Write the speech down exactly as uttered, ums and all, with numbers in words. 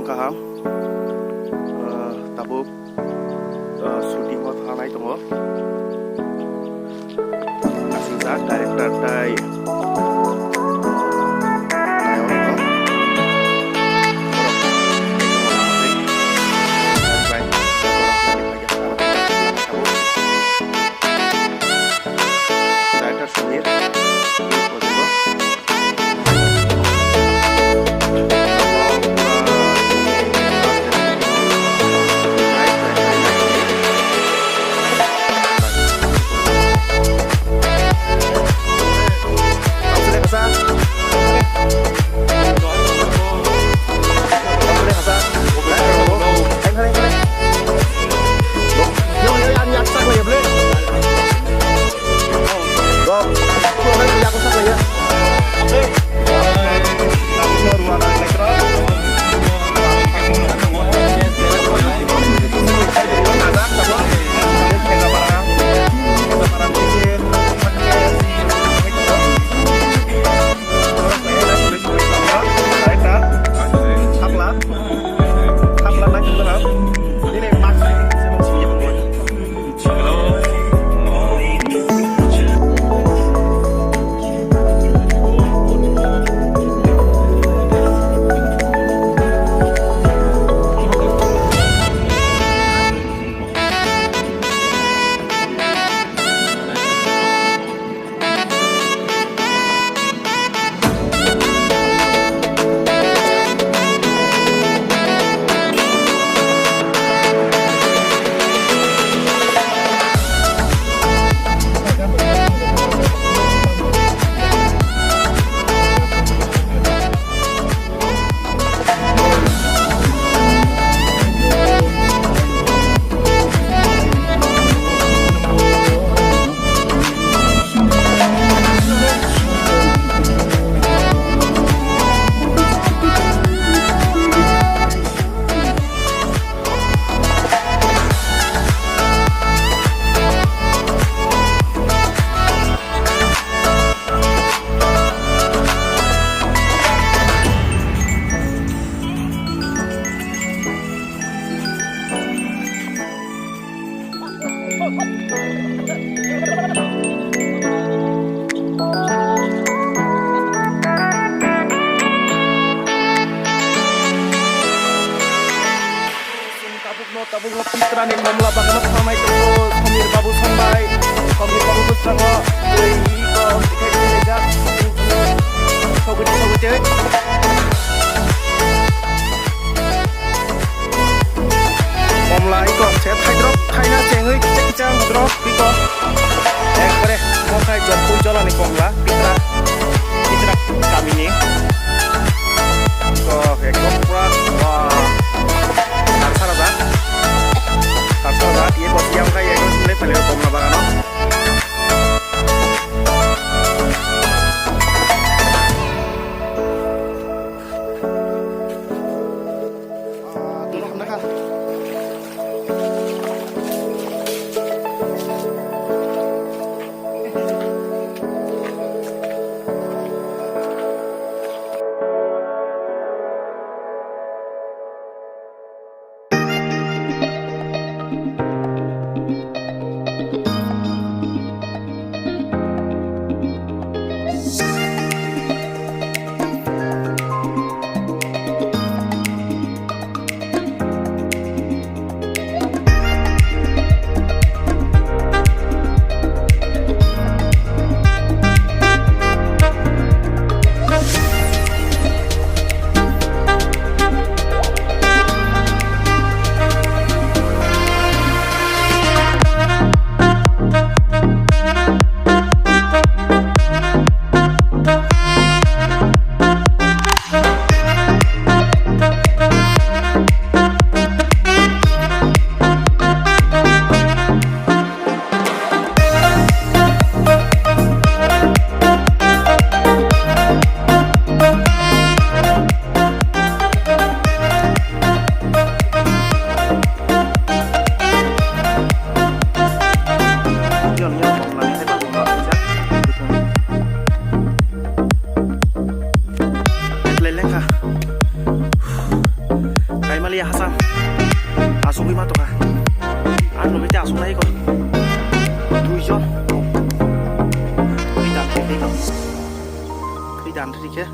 Kaham. Ah, tabuk, ah, shooting o thangnai tongo. Aswkjak director tai. Director Samir. Tabukno, tabukno Tiprani komla bagano thangnai tongo, Samir Babu Sonbai, Samir Babu bwskango twi iko tikhai tikhai jak, sogwi sogwi tei. Komla iko se thaidrop thaina chengwi kicha kicha drop iko. Ekbare mokhai jompui jolani komla Pitra, Pitra kamini. To ekdom pura, wah. Tarsa raja. Tarsa raja, ye bo yang kai ekdom le pele komla bagano. Ang no bete asuk nai ko. Duijon. Twi dan twi ko. Twi dan twi khe.